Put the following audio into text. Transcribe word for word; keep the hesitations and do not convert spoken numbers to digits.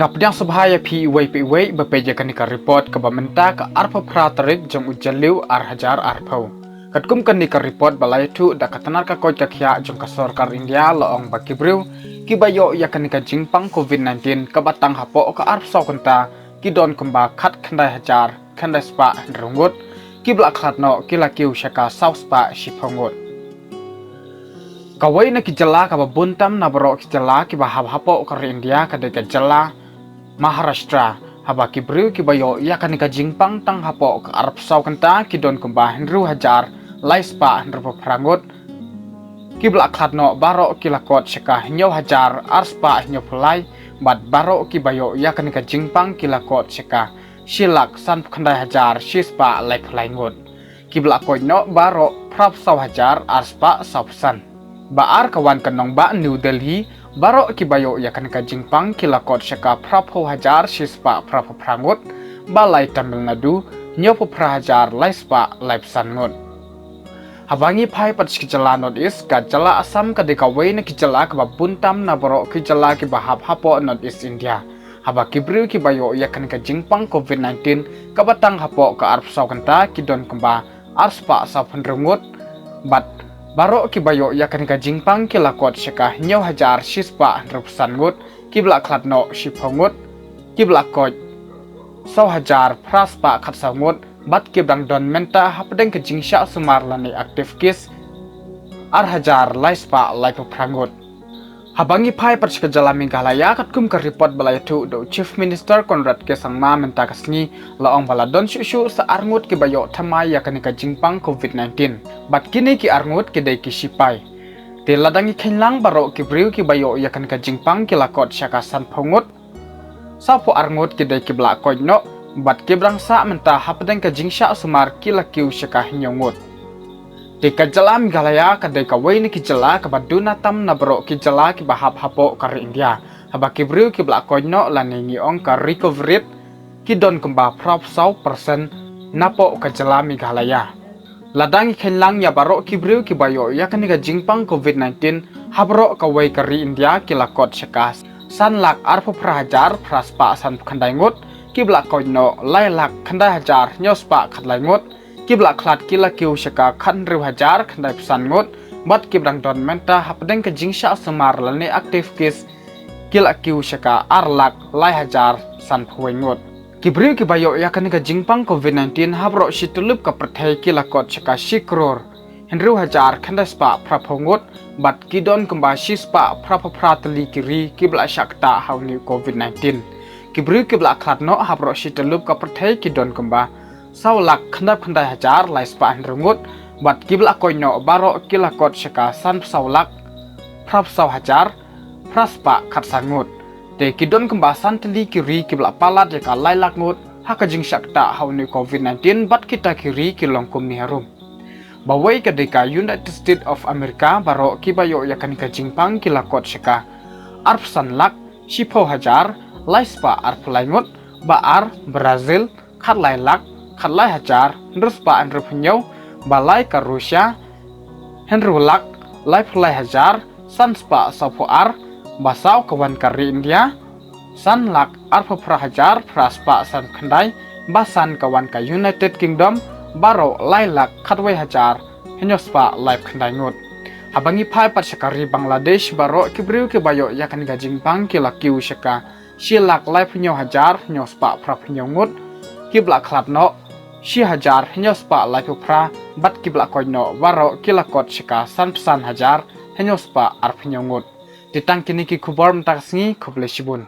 Nga pdiang sngewbha ïa phi iwei pa iwei ba peit ïa kane ka report kaba mynta ka arphew phra tarik jong u Jylliew ar hajar arphew. Katkum kane ka report ba la ïathuh da ka tnad ka koit ka khiah jong ka sorkar India la ong ba ki briew kiba ïoh ïa kane ka jingpang covid nineteen kaba tang hapoh ka arphew saw kynta ki don kumba khatkhyndai hajar khyndai spah hynriew ngut, kiba la khlad noh ki la kiew sha ka saw spah shiphew ngut. Kawei na ki jylla kaba bun tam na baroh ki jylla kiba hap hapoh ka ri India ka dei ka jylla Maharashtra, haba ki briew kiba ïoh ïa kane ka jingpang tang hapoh ka arphew saw kynta ki don kumba hynriew hajar lai spah hynriewphew phra ngut, kiba la khlad noh baroh ki la kot sha ka hynñiew hajar ar spah hynñiewphew lai, bad baroh kiba ïoh ïa kane ka jingpang ki la kot sha ka shi lak sanphew khyndai hajar shi spah laiphew lai ngut, kiba la koit noh baroh phraphew saw hajar ar spah sawphew san. Ba ar ka wan ka nongbah New Delhi, baroh kiba ïoh ïa kane ka jingpang ki la kot sha ka phraphew hajar shi spah phraphew phra ngut, ba lai Tamil Nadu hynñiewphew phra hajar lai spah laiphew san ngut. Haba ngi phai pat sha ka jylla North East, ka jylla Assam ka dei kawei na ki jylla kaba bun tam na baroh ki jylla kiba hap hapoh North East India, haba ki briew kiba ïoh ïa kane ka jingpang covid nineteen kaba tang hapoh ka arphew saw kynta ki don kumba ar spah sawphew hynriew ngut, bad baroh kiba ïoh ïa kane ka jingpang ki la kot sha ka hynñiew hajar shi spah hynriewphew san ngut, kiba la khlad noh shiphew ngut, kiba la koit saw hajar phra spah khatsaw ngut, bad kiba dang don mynta hapdeng ka jingshah sumar lane active case ar hajar lai spah laiphew phra ngut. Haba ngi phai pat sha ka jylla Meghalaya, katkum ka report ba la ïathuh da u Chief Minister Conrad K Sangma mynta ka sngi, la ong ba la don shuh shuh sa ar ngut kiba ïoh thymmai ïa kane ka jingpang covid nineteen, bad kine ki ar ngut ki dei ki shipai. Te lada ngi kheiñ lang, baroh ki briew kiba ïoh ïa kane ka jingpang ki la kot sha ka sanphew ngut, sawphew ar ngut ki dei kiba la koit noh, bad kiba dang sah mynta hapdeng ka jingshah sumar ki la kiew sha ka hynñiew ngut. Te ka jylla Meghalaya ka dei kawei na ki jylla kaba duna tam na baroh ki jylla kiba hap hapoh ka ri India, haba ki briew kiba la koit noh lane ngi ong ka recovery rate ki don kumba phraphew saw percent napoh ka jylla Meghalaya. Lada ngi kheiñ lang ïa baroh ki briew kiba ïoh ïa kane ka jingpang covid nineteen ha baroh kawei ka ri India, ki la kot sha ka san lak arphew phra hajar phra spah sanphew khyndai ngut, kiba la koit noh lai lak khyndai hajar hynñiew spah khatlai ngut, kiba la khlad ki la kiew sha ka khathynriew hajar khyndaiphew san ngut, bad kiba dang don mynta hapdeng ka jingshah sumar lane active case ki la kiew sha ka ar lak lai hajar sanphew wei ngut. Ki briew kiba ïoh ïa kane ka jingpang covid nineteen ha baroh shi tylli ka pyrthei ki la kot sha ka shi klur hynriew hajar khyndai spah phraphew ngut, bad ki don kumba shi spah phraphew phra tylli ki ri kiba la shah ktah ha une u covid nineteen. Ki briew kiba la khlad noh ha baroh shi tylli ka pyrthei ki don kumba saw lak khyndaiphew khyndai hajar lai spah hynriew ngut, bad kiba la koit noh baroh ki la kot sha ka sanphew saw lak phraphew saw hajar phra spah khatsan ngut. Te ki don kumba san tylli ki ri kiba la palat ïa ka lai lak ngut ha ka jingshah ktah ha une u covid nineteen, bad kita ki ri ki long kumne harum. Ba wei ka dei ka United States of America, baroh kiba ïoh ïa kane ka jingpang ki la kot sha ka arphew san lak shiphew hajar lai spah arphew lai ngut, ba ar Brazil khatlai lak khatlai hajar hynriew spah hynriewphew hynñiew, ba lai ka Russia hynriew lak laiphew lai hajar san spah sawphew ar, ba saw ka wan ka ri India san lak arphew phra hajar phra spah sanphew khyndai, ba san ka wan ka United Kingdom, baroh lai lak khatwei hajar hynñiew spah laiphew khyndai ngut. Haba ngi phai pat sha ka ri Bangladesh, baroh ki briew kiba ïoh ïa kane ka jingpang ki la kiew sha ka shi lak laiphew hynñiew hajar hynñiew spah phraphew hynñiew ngut, kiba la khlad noh shi hajar hynñiew spah laiphew phra, bad kiba la koit noh baroh ki la kot sha ka sanphew san hajar hynñiew spah arphew hynñiew ngut. Te tang kine ki khubor mynta ka sngi, khublei shibun.